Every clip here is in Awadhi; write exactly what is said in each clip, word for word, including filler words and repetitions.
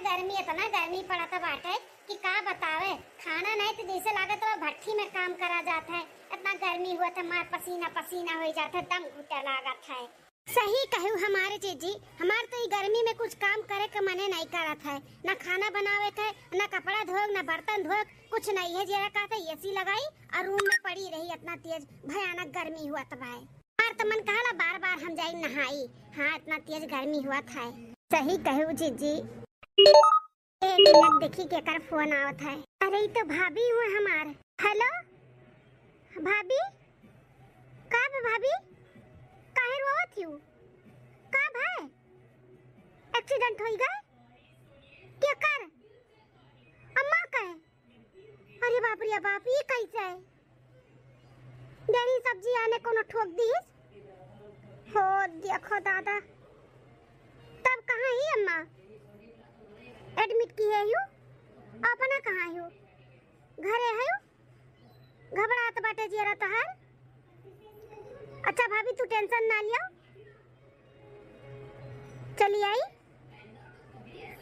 गर्मी, इतना गर्मी पड़त बाटे कि का बतावे, खाना नहीं तो जैसे लागत बा भट्ठी में काम करा जात है। इतना गर्मी हुआ था, मार पसीना पसीना हो जात है, दम घुटे लागत है। सही कहू हमारे जीजी, हमार तो ई गर्मी में कुछ काम करे के मने नहीं करत है, ना खाना बनावे के, ना कपड़ा धोए, ना बर्तन धोए, कुछ नहीं है। जरा कहते एसी लगाई और रूम में पड़ी रही, इतना तेज भयानक गर्मी हुआ तब है। हमार तो मन कहला बार बार हम जाई नहाई, हाँ इतना तेज गर्मी हुआ था। सही कहू जीजी। एक मिनट देखी केकर फोन आवत है। अरे ई तो भाभी हुआ हमार। हेलो भाभी, का बा भाभी, काहे रोवत हियो? का भाई, एक्सीडेंट होई गए? केकर? अम्मा का? अरे बाप रे बाप, ई कैसे है? डेरी सब्जी आने कोनो ठोक दीस। हो देखो दादा, तब कहाँ ही अम्मा? एडमिट किहे हियो? अपना कहाँ हियो? घरे हियो? घबरात बाटे जियरा तहार। अच्छा भाभी, तू टेंशन ना लियो, चली आई।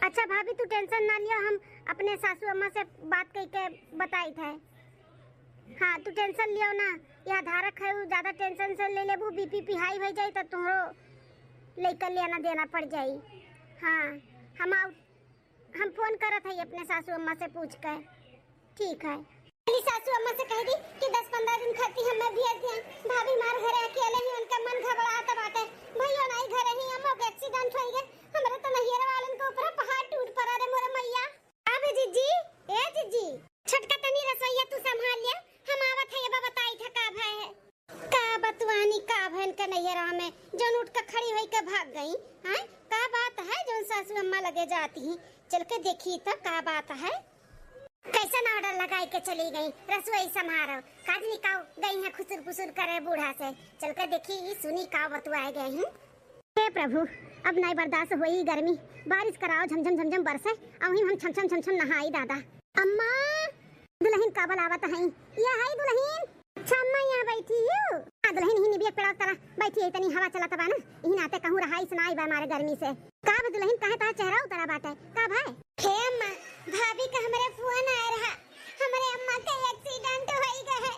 अच्छा भाभी, तू टेंशन ना लियो, हम अपने सासू अम्मा से बात करके बताइत है। हाँ, तू टेंशन लियो ना, यह धारक है, उ ज्यादा टेंशन से ले लेबू, बीपी पी हाई हो जाई, तो तुहरो लइका लेना देना पड़ जाई। हाँ, हम आउ-, हम फोन करत हई अपने सासू अम्मा से पूछ के। ठीक है। चली सासू अम्मा से कह दी कि दस पन्द्रह दिन खातिर हमें भेज दिया। भाभी हमार घरे अकेले ही, उनका मन घबरात बाटे। भैया नहीं घरे ही, अम्मा के एक्सीडेंट हो गए। हमरे तो नैहर वालन के ऊपर पहाड़ टूट पड़ा रे मोरे मैया। अब जीजी, ए जीजी, छोटका तनी रसोईया तू संभाल लिया, हम आवत है, ये बताई था का भय है। का बतुआनी का भयन के नैहरा में, जौन उठ के खड़ी होई के भाग गई, हैं? का बात है जौन सासू अम्मा लगे जाती ही? चल के देखी तो का बात है। कैसन ऑर्डर लगाई के चली गई, रसोई संभारो, काजनी काऊ गई है खुसुर फुसुर करे बूढ़ा से। चल के देखी, ई सुनी का बतुआए गए हैं। हे प्रभु, अब नाई बर्दाश्त होई गर्मी, बारिश कराओ झमझम झमझम बरसे, अउही हम छमछम छमछम नहाई दादा। अम्मा, दुल्हन का बुलावत हई, ये हई दुल्हन। अच्छा अम्मा, यहाँ बैठी हो? हाँ दुल्हन, ही निबिया पेड़ा तला बैठी है, तनी हवा चलत बा ना, यही नाते कहूँ रहाई सुनाई बा मारे गर्मी से। का बा दुल्हन, काहे तार चेहरा उतरा बाटे, का भाई? हे अम्मा, भाभी का हमरे फोन आए रहा, हमरे अम्मा के एक्सीडेंट होई गए है,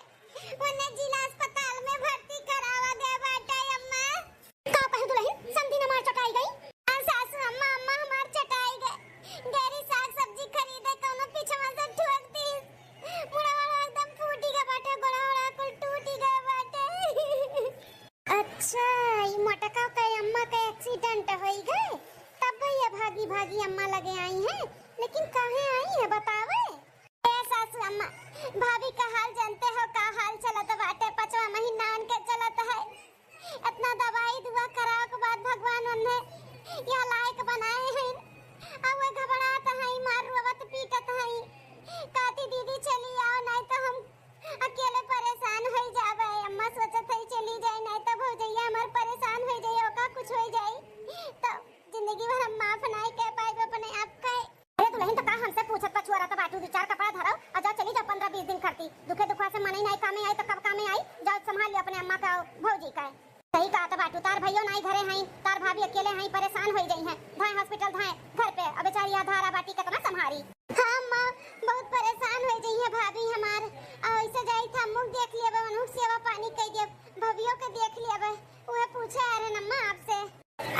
उन्हें जिला अस्पताल में भर्ती करावा गए बाटे अम्मा। का कहे दुल्हन, समधी हमार चटाई गई? आ सासू अम्मा, अम्मा हमार चटाई गए। डेरी साग सब्जी खरीदे कौनो पीछवा से ठोक दीस। मुड़वा एकदम फूटी गए बाटे, गोड़वा कुल टूटी गए बाटे। अच्छा, ई मोटका के अम्मा के एक्सीडेंट होई गए, तब भैया भागी भागी अम्मा लगे आई हैं। लेकिन काहे आई है बतावे? ए सासू अम्मा, भाभी का हाल जानते हो, का हाल चलत बाटे, पचवा महीना आन के चलत है। इतना दवाई दुआ करावे के बाद भगवान उन्हें यह लायक बनाए हैं। अब वे घबरात हैं, मार रोवत पीटत हैं, कहती दीदी चली आओ, नहीं तो हम अकेले परेशान हो जावे। अम्मा सोचत है चली जाए, नहीं तो भौजैया हमार परेशान हो जाए, ओका कुछ हो जाए तो जिंदगी भर हम माफ नहीं कर पाए अपने आप का। अरे दुल्हन, तो का हमसे पूछत पछुआरत बाटू? दू चार कपड़ा धरो और जाओ, चली जाओ पन्द्रह बीस दिन खरती। दुखे दुखवा से मनई नाई कामे आई तो कब कामे आई? जाओ संभाल लियो अपने अम्मा का, भौजी का। सही कहत बाटू, तार भैयो नाई घरे हई, तार भाभी अकेले हई, परेशान होई जइहैं। धाए हॉस्पिटल धाए घर पे, अब बेचारी आधारा बाटी कितना संभारी। हाँ अम्मा, बहुत परेशान होई जइहैं भाभी हमार। आ, ऐसे जाई था मुँह देख लिया, उन्हों सेवा पानी कई दिया, भभियो के देख लिया, वह पूछे आ रहे अम्मा आपसे।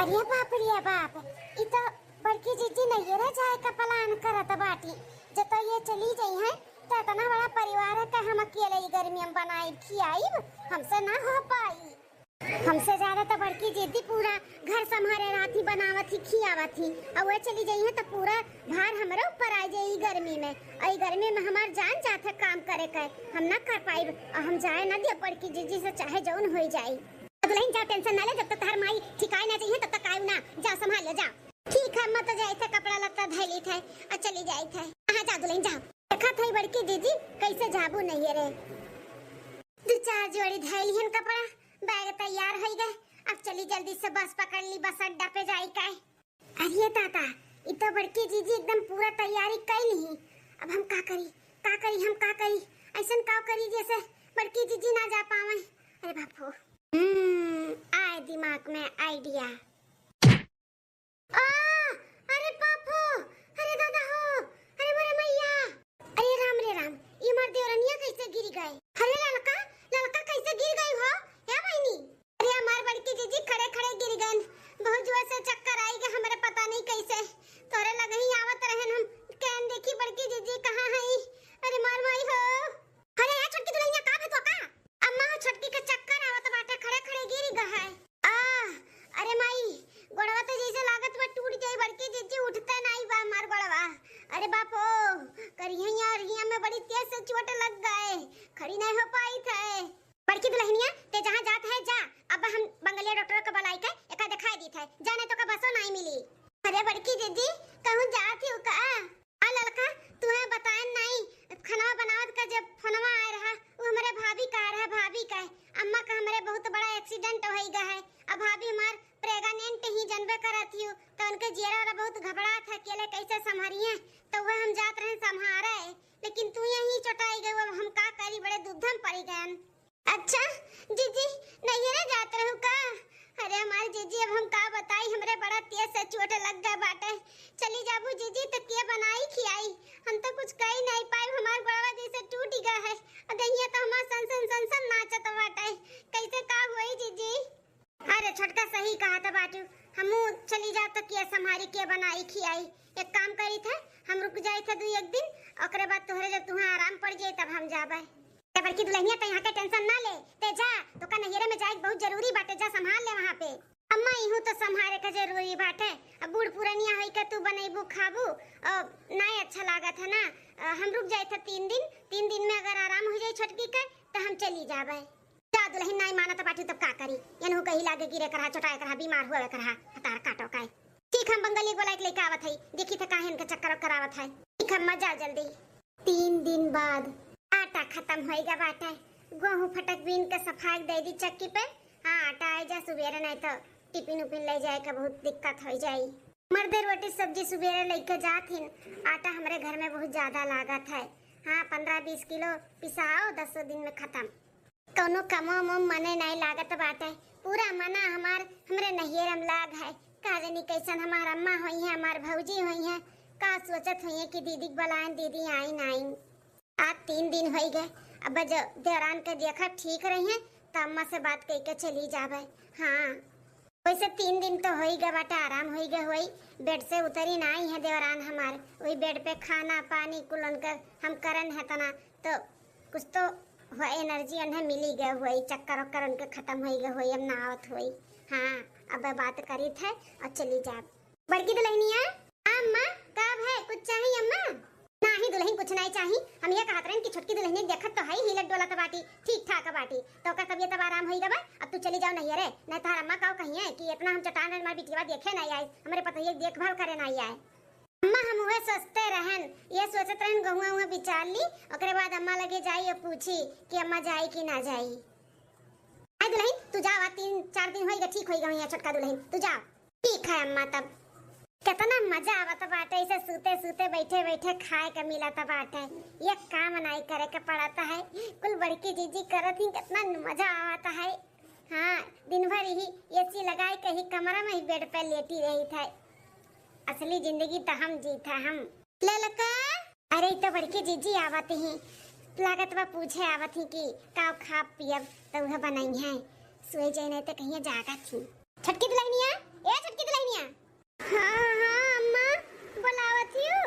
अरे बाप रे बाप, ई तो बड़की जीजी नैहरे जाए का प्लान करत बाटी। जे तो ये चली जइहैं, तो इतना बड़ा परिवार है कि हम अकेले ई गर्मी में बनाई खियाई, हमसे ना हो पाई। हमसे ज्यादा तो बड़की जीजी पूरा घर संभारे रहत ही, बनावत ही, खियावत ही, और वे चली जइहैं तो पूरा भार हमरे ऊपर आ जाई ई गर्मी में। और ई गर्मी में हमार जान जात है काम करे के, हम ना कर पाइब। और हम जाए ना दियो बड़की जीजी से, चाहे जौन होई जाई। दुल्हन जाओ, टेंशन ना ले, जब तक तहार माई ठिकाए ना जइहैं तब तक आयु ना। जाओ संभाल लो, जाओ। ठीक है, मैं तो जाइत है कपड़ा लत्ता धै लीत है और चली जाइत है। हाँ जाओ दुल्हन जाओ। देखत है बड़की जीजी कैसे जाबू नैहरे। दू चार जोड़ी धै लिहन कपड़ा, बैग तैयार होई गए। अब चली जल्दी से बस पकड़ ली, बस अड्डा पे जाई का। अरे दादा, ई तो बड़की जीजी एकदम पूरा तैयारी कई ली। अब हम का करी, का करी, हम का करी? ऐसन का करी जैसे बड़की जीजी ना जा पावे? अरे बाप हो। हम्म, आए दिमाग में आइडिया। आ, अरे बाप हो, अरे के जियरा वाला बहुत घबरात है, अकेले कैसे संभरिए, तो वह हम जात रहे संभारे, लेकिन तू यहीं चोटाई गई, अब हम का करी, बड़े दुविधा में पड़ी गयन। अच्छा जीजी, नैहरे जात रहू का? अरे हमार जीजी, अब हम का बताई, हमरे बड़ा तेज से चोट लग गए बाटे। चली जाबू जीजी, तो के बनाई खियाई? हम तो कुछ कही नहीं पाई, हमार गोड़वा जैसे टूट गया है, और दहिया तो हमार सन सन सन सन नाचत बाटे, कैसे का होई जीजी? अरे छोटका सही कहत बाटू, हमहू चली जाब तो के संभारी, के बनाई खियाई? एक काम करी थे, हम रुक जाई थे दू एक दिन, ओकरे बाद तोहरे जब तुहें आराम पड़ जाई तब हम जाबे। ए बड़की दुल्हनिया, ते यहाँ के tension ना ले, ते जा, तोका नैहरे में जाए के बहुत जरूरी बाटे, जा संभाल ले वहाँ पे। अम्मा, इहू तो संभारे का जरूरी बाटे, अब बूढ़ पुरनिया होई के तू बनैबू खाबू, अ, नाय अच्छा लागत है ना। अ, हम रुक जाई थे तीन दिन, तीन दिन में अगर आराम हो जाई छोटकी के तो हम चली जाबे। जा दुल्हन, नाय मानत बाटू तब का करी, यनहू कही लागे गिरे करहा, चोटाए करहा, बीमार हुए करहा, हतार काटो काय। ठीक, हम बंगाली बोला के लेके आवत हई, देखी थे काहे इनके चक्कर करावत है। ठीक, अम्मा जा जल्दी। तीन दिन बाद आटा खत्म होइगा बाटे। गेहूं फटक बीन के सफाई दे दी चक्की पे। हाँ, आटा आइ जा सुबेरे, नहीं तो टिफिन उफिन ले जाए के बहुत दिक्कत हो जाई। मर्दे रोटी सब्जी सुबेरे लेके जात हिन। आटा हमरे घर में बहुत ज्यादा लागत है। हाँ, पन्द्रह बीस किलो पिसाओ, दसों दिन में खत्म। कौनो कमो उमो मने नहीं लागत बाटे। पूरा मना हमार हमरे नैहरे में लाग है। का जानी कैसन हमार अम्मा होई है, हमार भौजी होई है, का सोचत होई है कि दीदी के बुलाएं, दीदी आई नाई। आज तीन दिन होई गए। अब जब देवरान के देखा ठीक रही है, तो अम्मा से बात कई के चली जाबे। हाँ, वैसे तीन दिन तो होई गए बाटे, आराम होई गए होई। बेड से उतरी नाई है देवरान हमार, वही बेड पे खाना पानी कुल उनके हम करन है तना, तो कुछ तो हुआ, एनर्जी उन्हें मिली गए हुई, चक्कर वक्कर उनके खत्म होई गए हुई, अब ना आवत हुई। हाँ, अब बात करी थे और चली जाब। बड़की दुल्हनिया, अम्मा, का भय, कुछ चाही अम्मा? नाही दुल्हन, कुछ नाही चाही। हम ये कहत रहन कि छोटकी दुल्हनिया देखत तो है, हिलत डोलत बाटी, ठीक ठाक बाटी, तो ओकर तबियत अब आराम होई गबा। अब तू चली जाओ नैहरे, नहीं तोहार अम्मा का कहिए कि इतना हम चटान रहन, हमार बिटिया देखे नहीं आई, हमरे पतोहिया के देखभाल करे नहीं आए। अम्मा, हम उहे सोचते रहन, ये सोचत रहन, गहुआ उहुआ बिचार ली, ओकरे बाद अम्मा लगे जाई और पूछी कि अम्मा जाई कि ना जाई। आई दुल्हन, तू जावा, तीन चार दिन होई गए, ठीक होई गए हैं छोटका दुल्हन, तू जाओ। ठीक है अम्मा, तब कितना मजा आवत बाटे, ऐसे सूते सूते, बैठे बैठे खाए के मिलत बाटे, ये काम नाई करे के पड़त है, कुल बड़की जीजी करत ही, कितना मजा आवत है। हाँ, दिन भर यही एसी लगाए के ही कमरा में ही बेड पे लेटी रही थे। असली जिंदगी तो हम जीत है हम। ललका, अरे, ई तो बड़की जीजी आवत ही, लागत बा पूछे आवत ही कि का खाब पियब, तो उहे बनाई है। सोई जाए नहीं तो कहिया जागत ही। छोटकी दुल्हनिया, ए छोटकी दुल्हनिया। हाँ, हाँ, अम्मा, बुलावत हियो।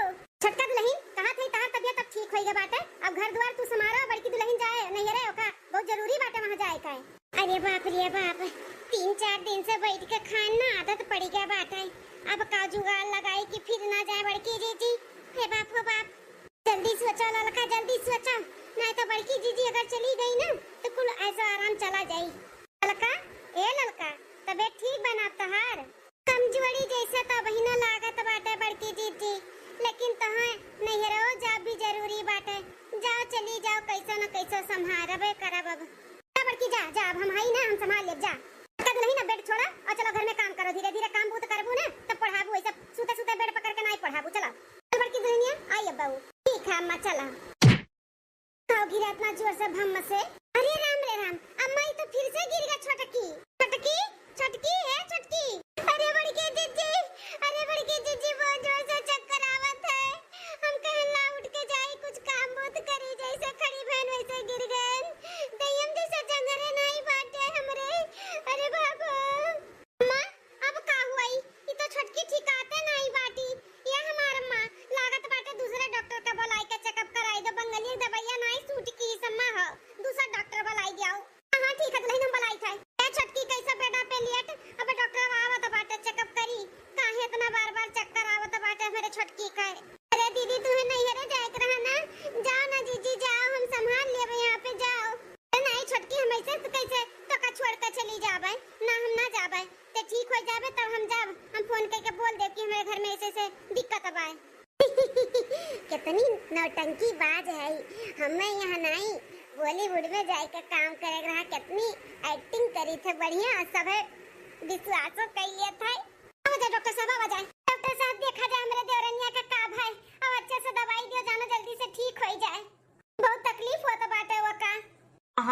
छोटका दुल्हन, कहा थे तहार तबियत अब ठीक होई गए बाटे, अब घर द्वार तू संभारा, बड़की दुल्हन जाए नैहरे, ओका बहुत जरूरी बाटे वहाँ जाए का। अरे बाप रे बाप, तीन चार दिन से बैठ के खाए ना आदत पड़ी गया बाटे, अब का जुगाड़ लगाई कि फिर ना जाए बड़की जीजी। हे बाप हो बाप, जल्दी सोचो ललका, जल्दी सोचो, नहीं तो बड़की जीजी अगर चली गई ना तो कुल ऐसा आराम चला जाई। ललका, ए ललका, तबियत ठीक बा ना तहार? कमजोरी जैसे तो अबहिना लागत बाटे बड़की जीजी, लेकिन तोहे नैहरो जाब भी जरूरी बाटे। जाओ, चली जाओ, कैसो न कैसो संभारबे करब अब। जा बड़की, जा, जा, अब हम हई ना, हम संभाल लेब, जा। छोटका दुल्हन, अब बेड छोड़ा और चलो घर में काम करो, धीरे धीरे काम बूत करबू ना, तब पढ़ाबू, ऐसे सूते सूते बेड पकड़ के नाई पढ़ाबू, चलो। चल बड़की दुल्हनिया, आई अब बहू। ठीक है अम्मा, चलो। का गिरा इतना जोर से भम्म से? अरे राम रे राम, अम्मा, ई तो फिर से गिर गया छोटकी। छोटकी, छोटकी, हे छोटकी। अरे बड़की जीजी, अरे बड़की जीजी, बहुत जोर से चक्कर आवत है। हम कहन ला उठ के जाई, कुछ काम बहुत करी, जैसे खड़ी भैन वैसे गिर गए। दहिया में जैसे जंगरे नहीं बाटे हमरे। अरे बाबू। अम्मा, अब का हुई? ई तो छोटकी ठिकाते नाई बाटी। ये हमार अम्मा, लागत बाटे दूसरे डॉक्टर के बुलाई के चेकअप कराई दो। बंगलिया दवाइया नाई सूट की अम्मा हो, दूसरा डॉक्टर बुलाई दियाओ। हाँ, हाँ, ठीक है दुल्हन, हम बुलाई थे। ए छोटकी, कैसे बेडा पे लेट, अब डॉक्टर आवत बाटे, चेकअप करी। काहे इतना बार बार चक्कर आवत बाटे हमरे छोटकी का? अरे दीदी, तुम्हें नैहरे जाए के रहा ना, जाओ ना जीजी, जाओ, हम संभाल लेब यहाँ पे, जाओ। अरे नहीं छोटकी, हम ऐसे तो कैसे तोका छोड़ के चली जाबे? ना, हम ना जाबे, ते ठीक हो जाबे तब हम जाब। हम फोन करके बोल देब कि हमारे घर में ऐसे ऐसे दिक्कत बाय। कितनी नौटंकी बाज है, हमें यहाँ नहीं, बॉलीवुड में जाए के काम करे रहा, कितनी एक्टिंग करी थे, बढ़िया, सब है विश्वासो कर लिया था। आवा जाए डॉक्टर साहब, आवा जाए।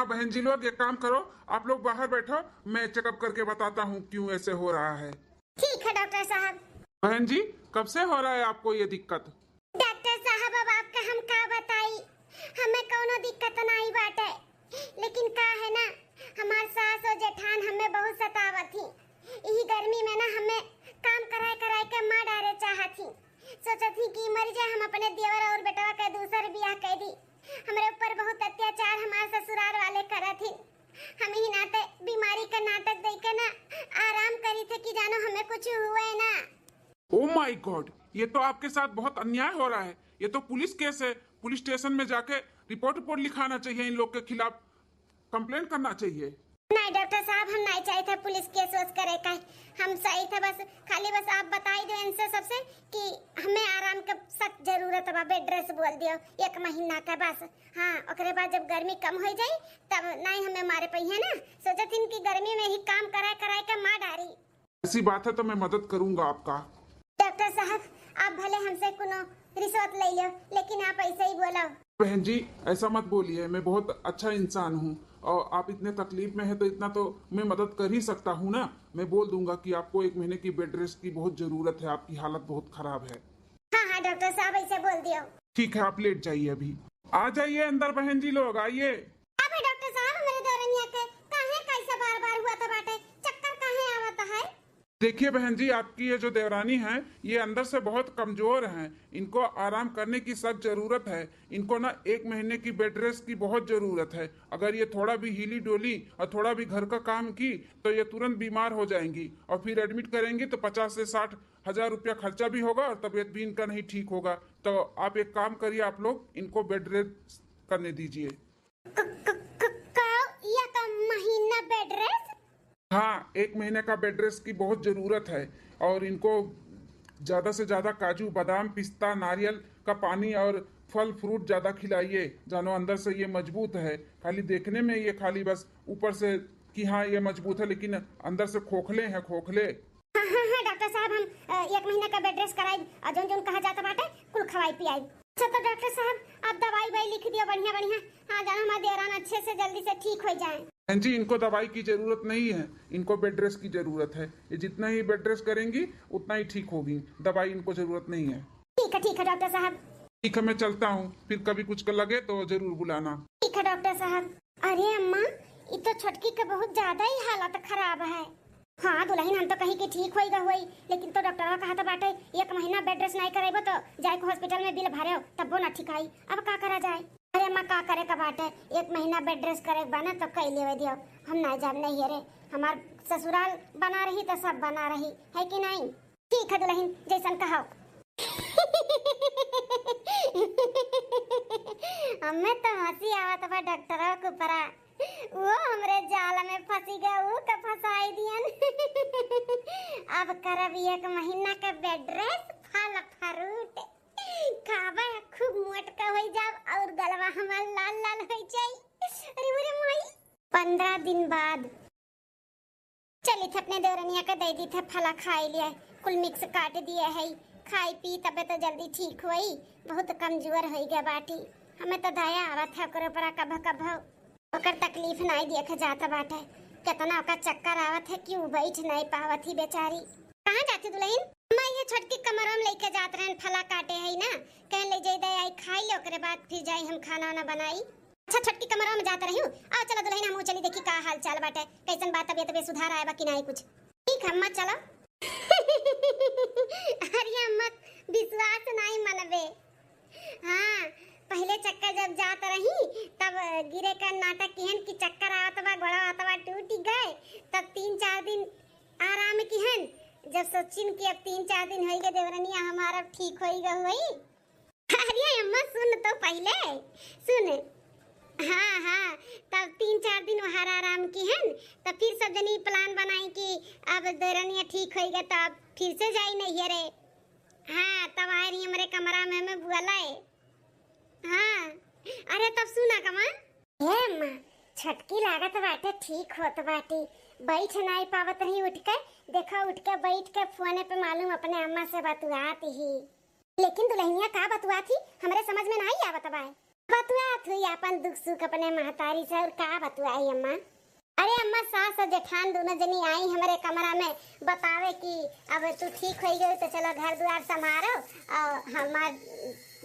बहन जी लोग, एक काम करो, आप लोग बाहर बैठो, मैं चेकअप करके बताता हूँ क्यों ऐसे हो रहा है। ठीक है डॉक्टर साहब। बहन जी, कब से हो रहा है आपको ये दिक्कत? डॉक्टर साहब, अब आपका हम का बताई, हमें कौनो दिक्कत नाई बाटे, लेकिन का है ना, हमार सास और जेठान हमें बहुत सतावत ही। यही गर्मी में ना हमें काम कराए कराए के मार डारे चाहत ही। सोचत ही कि मर जाए, हम अपने देवर और बेटवा के दूसर बियाह कर दी। हमरे ऊपर बहुत अत्याचार हमार ससुराल वाले करत ही। हम ही नाते बीमारी का नाटक देख के ना आराम करी थे कि जानो हमें कुछ हुए ना। ओ माय गॉड, ये तो आपके साथ बहुत अन्याय हो रहा है। ये तो पुलिस केस है, पुलिस स्टेशन में जाके रिपोर्ट रिपोर्ट लिखाना चाहिए, इन लोग के खिलाफ कंप्लेंट करना चाहिए। नहीं डॉक्टर साहब, हम नहीं चाहिए थे पुलिस केस वेस करे का। हम सही थे, बस खाली बस आप बताई दो इनसे सबसे कि हमें आराम के सख्त जरूरत बा, बेड रेस्ट बोल दियो एक महीना का बस। हाँ, ओकरे बाद जब गर्मी कम हो जाई तब नहीं हमें मारे पइहे ना। सोचत हिन कि गर्मी में ही काम कराए कराए के मार डारी। ऐसी बात है तो मैं मदद करूंगा आपका। डॉक्टर साहब, आप भले हमसे कोनो रिश्वत ले लो, लेकिन आप ऐसे ही बोलो। बहन जी, ऐसा मत बोलिए, मैं बहुत अच्छा इंसान हूँ और आप इतने तकलीफ में हैं तो इतना तो मैं मदद कर ही सकता हूँ ना। मैं बोल दूंगा कि आपको एक महीने की बेड रेस्ट की बहुत जरूरत है, आपकी हालत बहुत खराब है। हाँ हाँ डॉक्टर साहब, ऐसे बोल दियो। ठीक है, आप लेट जाइए अभी। आ जाइए अंदर बहन जी लोग, आइए। अब डॉक्टर साहब, हमरे देवरनिया के काहे कैसे बार बार हुआ था बाटे, चक्कर काहे आवत है? देखिए बहन जी, आपकी ये जो देवरानी है, ये अंदर से बहुत कमजोर हैं। इनको आराम करने की सख्त जरूरत है। इनको ना एक महीने की बेड रेस्ट की बहुत जरूरत है। अगर ये थोड़ा भी हिली डोली और थोड़ा भी घर का काम की तो ये तुरंत बीमार हो जाएंगी और फिर एडमिट करेंगी तो पचास से साठ हजार रुपया खर्चा भी होगा और तबीयत भी इनका नहीं ठीक होगा। तो आप एक काम करिए, आप लोग इनको बेड रेस्ट करने दीजिए। क-, क-, क-, का एक महीना बेड रेस्ट? हाँ, एक महीने का बेड रेस्ट की बहुत जरूरत है और इनको ज्यादा से ज्यादा काजू, बादाम, पिस्ता, नारियल का पानी और फल फ्रूट ज्यादा खिलाइए। जानो अंदर से ये मजबूत है, खाली देखने में ये खाली बस ऊपर से कि हाँ ये मजबूत है, लेकिन अंदर से खोखले हैं, खोखले। हाँ हाँ हाँ डॉक्टर साहब, हम अ, एक महीना का बेड रेस्ट कराई और जौन जौन कहा जाता बाटे कुल खवाई पियाई। अच्छा तो डॉक्टर साहब, आप दवाई वाई लिख दियो बढ़िया बढ़िया। हाँ जानो हमार देवरान अच्छे से जल्दी से ठीक हो जाए। बहन जी, इनको दवाई की जरूरत नहीं है, इनको बेड रेस्ट की जरूरत है। ये जितना ही बेड रेस्ट करेंगी उतना ही ठीक होगी, दवाई इनको जरूरत नहीं है। ठीक है, ठीक है डॉक्टर साहब। ठीक है, मैं चलता हूँ, फिर कभी कुछ कर लगे तो जरूर बुलाना। ठीक है डॉक्टर साहब। अरे अम्मा, ये तो छोटकी के बहुत ज्यादा ही हालत खराब है। हाँ दुलहिन, हम तो कही कि ठीक होई गा होई, लेकिन तो डॉक्टरवा कहत बाटे एक महीना बेड रेस्ट नहीं करेबो तो जाए के हॉस्पिटल में बिल भरे, तब्बो ना ठीक आई। अब का करा जाए? अरे अम्मा, का करे का बाटे, एक महीना बेड रेस्ट करे के बा ना तो कई लेवे दियो। हम ना जाब नहीं अरे, हमार ससुराल बना रही तो सब बना रही, है कि नहीं? ठीक है दुलहिन, जैसन कहो। हमें तो हंसी आवत बा डॉक्टरवा के ऊपरा। वो हमरे जाल में फंसी गए, वो का फंसाई दियन। अब करब एक महीना के बेड रेस्ट, फल फ्रूट खाबे, खूब मोटका हो जाब और गलवा हमार लाल लाल हो जाई। अरे अरे माई। पंद्रह दिन बाद चली थे अपने देवरनिया के दे दी थे फला खाए लिए, कुल मिक्स काट दिए है, खाई पी तबे तो जल्दी ठीक होई। बहुत कमजोर होई गया बाटी, हमें तो दया आवत है ओकरे ऊपर कभो कभो। ओकर तकलीफ नाई देखे जात बाटे, कितना ओकर चक्कर आवत है कि उ बैठ नाई पावत ही बेचारी। कहाँ जाती दुलहिन? मैं ये छोटकी कमरा में लेके जात रहन, फला काटे है ना, कह ले जाई दे आई खाई ले, ओकरे बाद फिर जाई हम खाना वाना बनाई। अच्छा छोटकी कमरा में जात रही हूँ, आओ चलो दुलहिन हम चली देखी का हाल चाल बाटे, कैसन बा तबियत, तबियत सुधार आया बा कि नाई कुछ। ठीक है अम्मा चलो। अरे अम्मा विश्वास नाई मनबे, हाँ, पहले चक्कर जब जात रही, तब गिरे का नाटक किहन कि चक्कर आवत बा, गोड़ा आवत बा, टूट गए। तब तीन चार दिन आराम किहन, जब सोचिन कि अब तीन चार दिन होई गए देवरनिया हमारा ठीक होई गए होई। अरे अम्मा सुन तो पहले, सुन। हाँ, हाँ, तब तीन चार दिन वहाँ आराम किहन, तब फिर सब जनी प्लान बनाई कि अब देवरनिया ठीक होई गए, तब फिर से जाई नैहरे। हाँ, तब आए रही हमरे कमरा में, हमें बुलाए। हाँ, अरे तब सुना कमा। हे अम्मा, छोटकी लागत बाटे ठीक होत बाटी, बैठ नाई पावत रही उठ के, देखो उठ के बैठ के फोने पे मालूम अपने अम्मा से बतुआत ही। लेकिन दुलहिनिया का बतुआत ही, हमरे समझ में नाई आवत बाए। बतुआत हुई आपन दुख सुख अपने महतारी से, और का बतुआई अम्मा? अरे अम्मा, सास और जेठान दोनों जनी आई हमरे कमरा में बतावे कि अब तू ठीक होइ गई तो चलो घर दुआर संभारो, और हमार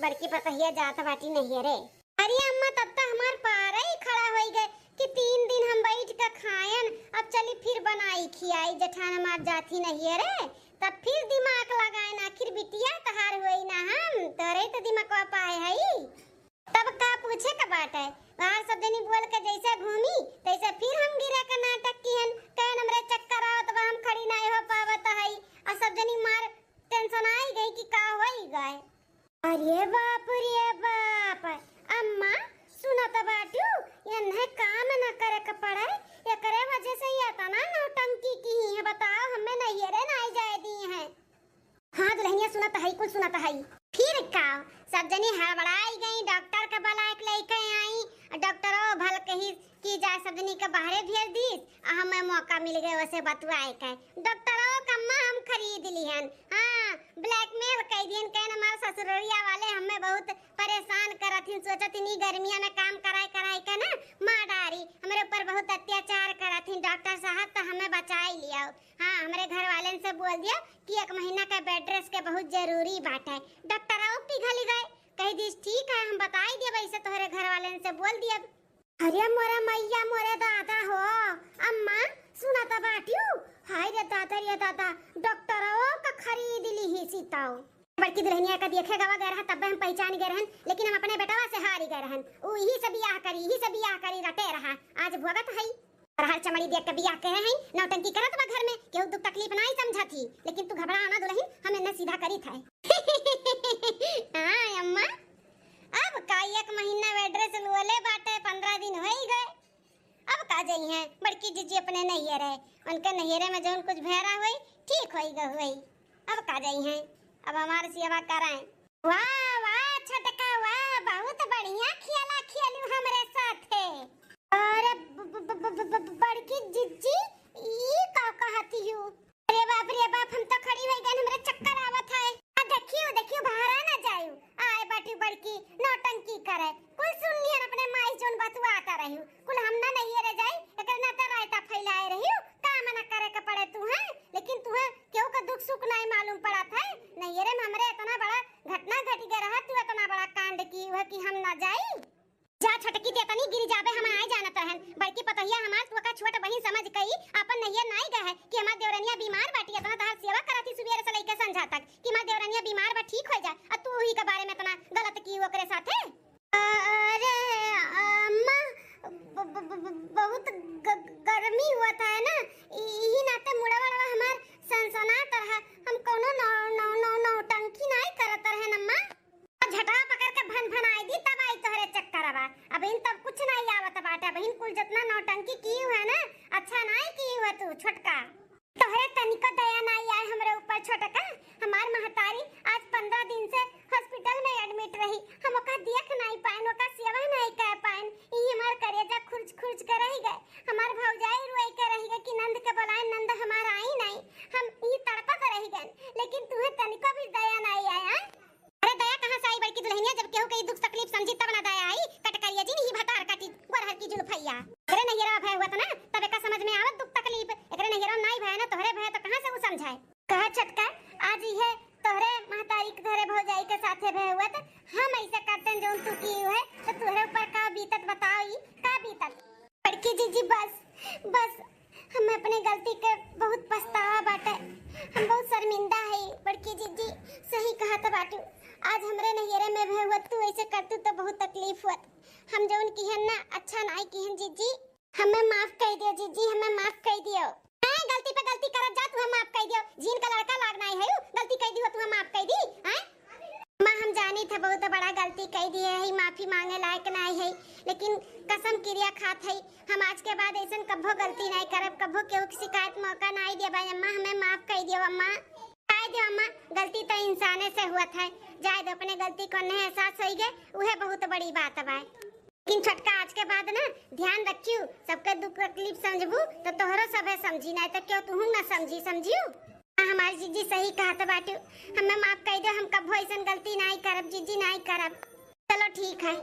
बड़की पतोहिया जात बाटी नैहरे। अरे अम्मा, तब तो हमार पारा ही खड़ा होइ गए कि तीन दिन हम बैठ के खायन, अब चली फिर बनाई खियाई, जेठान हमार जात ही नैहरे, तब फिर दिमाग लगायन, आखिर बिटिया तहार होई ना, हम तोरे तो दिमागवा पाए हई। तब का पूछे के बाटे? बाहर सब जनी बोल के जैसे घूमी, तैसे फिर हम गिरे के नाटक किहन, कहन हमरे चक्कर आवत बा, हम खड़ी नाई हो पावत हई, और सब जनी मार टेंशन आई गई कि का होई गए। अरे बाप रे बाप, अम्मा सुनत बाटू, एन्हे काम न करे के पड़े, एकरे वजह से ये इतना नौटंकी की है। बताओ, हमें नैहरे नाई जाए दी हैं। हाँ दुल्हनिया, सुनत हई, कुल सुनत हई। फिर का, सब जनी हड़बड़ाई गई, डॉक्टर के बुलाए के लेके आई। डॉक्टरो भल कही कि जा सब जनी के बाहरे भेज दीस, आ हमें मौका मिल गए वैसे बतुआए के। डॉक्टरो का अम्मा हम खरीद लिहन। हाँ, ब्लैकमेल कई दिहन, कहन हमार ससुररिया वाले हमें बहुत परेशान करत हिन, सोचत हिन ई गर्मिया में काम कराए कराए के ना मार डारी, हमरे ऊपर बहुत अत्याचार करत हिन। डॉक्टर साहब तो हमें बचाई लियो। हाँ, हमरे घर वालेन से बोल दियो कि एक महीना का बेड रेस्ट के बहुत जरूरी बात है। डॉक्टर आओ पिघल गए, कह दीस ठीक है, हम बताई दिए वैसे तोहरे घर वालेन से बोल दिए। अरे मोरे मैया, मोरे दादा हो, अम्मा सुनत बाटियो, हाय रे दादा रे दादा, डॉक्टरो का खरीद लिहिस तौ। बड़की दुल्हनिया का देखे गवा गए रहा, तब हम पहचान गए रहन, लेकिन हम अपने बेटवा से हारी गए रहन। ऊ यही से बियाह करी, यही से बियाह करी रटे रहा, आज भोगत हई। रहर चमड़ी देख के बियाह करे हई, नौटंकी करत बा घर में, केहू दुख तकलीफ नाई समझत ही, लेकिन तू घबरा ना दुल्हन, हम एन्ने सीधा करी थे। हाँ अम्मा, अब का एक महीना बेड रेस्ट लुअले बाटे, पन्द्रह दिन होई गए। अब का जइहैं बड़की जिज्जी अपने नैहरे, उनके नैहरे में जौन कुछ भैरा होई, ठीक होई ग होई। अब का जइहैं, अब हमार सेवा कराएं। वाह वाह छोटका वाह, बहुत बढ़िया खेला खेलू हमरे साथे। अरे ब-, ब-, ब-, ब-, ब-, ब-, बड़की जिज्जी, ई का कहती हूँ? अरे बाप रे बाप, हम तो खड़ी होइ गए, हमरे चक्कर आवत है। आ देखियो देखियो, बाहर आ ना जायू, आए बाटी बड़की नौटंकी करे। कुल सुन लिहन अपने माई जौन बतुआता रही, कुल हम ना नैहरे जाई, एकरे ना तो रायता फैलाए रही, काम ना करे के पड़े तू है, लेकिन तू है केहू का दुख सुख नाई मालूम पड़त है। नैहरे में हमरे इतना बड़ा घटना घट गए रहा, तू इतना बड़ा कांड की हुआ कि हम ना जाई। जा छोटकी, ते तनी गिर जाबे, हम नाई जानत रहन। बड़की पतोहिया हमार तू का छोट बहिन समझ कई अपन नैहर नाई गए है कि हमार देवरनिया बीमार बाटी, इतना तहार सेवा करत ही सुबेरे से लेके संझा तक कि हमार देवरनिया बीमार बा, ठीक हो जा, आ तू ही के बारे में इतना गलत की ओकरे साथे। अरे अम्मा, ब-, ब-, ब-, ब-, बहुत ग-, गर्मी हुआ था है ना, इ-, यही नाते मुड़ा वड़वा हमार सनसनात रहा। हम कौनो नौ-, नौ-, नौ-, नौटंकी नाई करत रहन अम्मा। झटवा पकड़ के भन भन आई दी, तब आई तोहरे चक्कर बा। अब इन तब कुछ नाई आवत बाटे, अब इन कुल जितना नौटंकी की हुआ है ना, अच्छा नाई की हुआ तू छोटका। तोहरे तनिको दया नाई आए हमरे ऊपर छोटका। हमार महतारी आज पन्द्रह दिन से हॉस्पिटल में एडमिट रही, हम ओका देख नाई पाएन, ओका सेवा नाई कर पाएन। ई हमार करेजा खुर्च खुर्च के रह गए। हमार भौजाई रुआई के रह गए कि नंद के बुलाए, नंद हमार आई नाई। हम ई तड़पत रह गए, लेकिन तुहे तनिको भी दया नाई आए, आए? अरे दया कहाँ से आई बड़की दुल्हनिया, जब केहू के ई दुख तकलीफ समझी तब ना दया आई। कटकरिया जिन ही भतार काटी गोरहर की जुल्फैया। एकरे नैहरा भय हुआ था ना, तब एका समझ में आवत दुख तकलीफ। एकरे नैहरा में नाई भय ना तोहरे भय, तो कहाँ से वो समझाए? कहा छोटका, आज इहे तोहरे महतारी के, तोहरे भौजाई के साथे भय हुआ, तो हम ऐसे करते हैं जौन तू की हुए, तो तोहरे ऊपर का बीतत बताओ, ई का बीतत? बड़की जीजी बस, बस, हमें अपने गलती के बहुत पछतावा बाटे। हम बहुत शर्मिंदा है बड़की जीजी, सही कहत बाटू। आज हमरे नैहरे में भय हुआ, तू ऐसे करतू तो बहुत तकलीफ हुआ। हम जौन किहन ना, अच्छा नाई किहन जीजी, हमें माफ कर दियो जीजी, हमें माफ कर दियो। हैं, गलती पे गलती करत जा, तुहे माफ कर दियो। जिन का लड़का लाग नाई है, गलती कर दी हो, तुहे माफ कर दी, हैं? माँ, हम जानी थे बहुत बड़ा गलती कर दिए है, माफी मांगे लायक नाई है, लेकिन कसम किरिया खात है, हम आज के बाद ऐसन कब्बो गलती नाई करब, कब्बो केहू के शिकायत मौका नाई देबा। अम्मा, हमें माफ कर दियो अम्मा, कर दियो अम्मा, गलती तो इंसाने से हुआ था, जाए दो, अपने गलती को नहीं एहसास होई गए, उहे बहुत बड़ी बात बा। लेकिन छोटका, आज के बाद ना ध्यान रखियो, सबके दुख तकलीफ समझबू तो तोहरो सभे समझी, नहीं तो क्यों तुहू ना समझी, समझियो? हाँ, हमारी जीजी सही कहत बाटू, हमें माफ कर दो, हम कब्बो ऐसन गलती नाई करब जीजी, नाई करब। चलो ठीक है।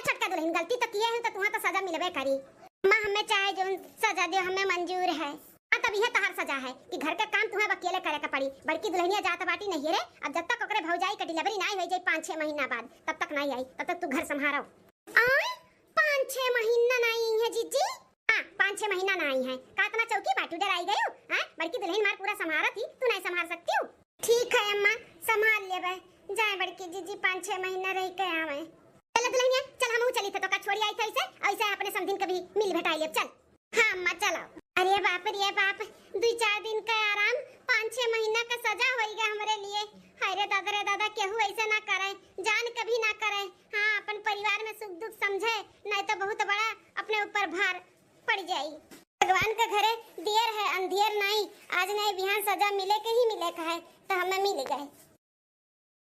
छोटका दुलहिन, गलती तो किए हैं तो तुहाँ तो सजा मिलबे करी। अम्मा, हमें चाहे जौन सजा दियो, हमें मंजूर है। हाँ, तब यह तहार सजा है कि घर का काम तुहाँ अब अकेले करे के पड़ी। बड़की दुलहिनिया जात बाटी नैहरे, अब जब तक ओकरे भौजाई का delivery नाई होई जाई पाँच छह महीना बाद, तब तक नाई आई, तब तक तू घर संभारो। आय, पाँच छह महीना नाई आई है जीजी? हाँ, पाँच छह महीना नाई आई है। का इतना चौकी बाटू, डराई गयू? हाँ, बड़की दुलहिन मार पूरा संभारत ही, तू नाई संभार सकती हो? ठीक है अम्मा, संभाल लेबे। जाए बड़की जीजी, पाँच छह महीना रह के आवे। चल दुलहिनिया, चल हमहू चली थे, तो का छोड़ी आई थे ऐसे, ऐसे अपने समधिन कभी मिल भेटाई लेब, चल। हाँ अम्मा, चलो। अरे बाप रे बाप, दुई चार दिन का आराम, पाँच छह महीना का सजा होइगा हमरे लिए। हाय रे दादा रे दादा, केहू ऐसे ना करे, जान कभी ना करे। हाँ, अपन परिवार में सुख दुख समझे, नहीं तो बहुत बड़ा अपने ऊपर भार पड़ जाई। भगवान के घरे देर है अंधियर नाई, आज नाई बिहान सजा मिले के ही मिले का है, तो हमें मिल जाए।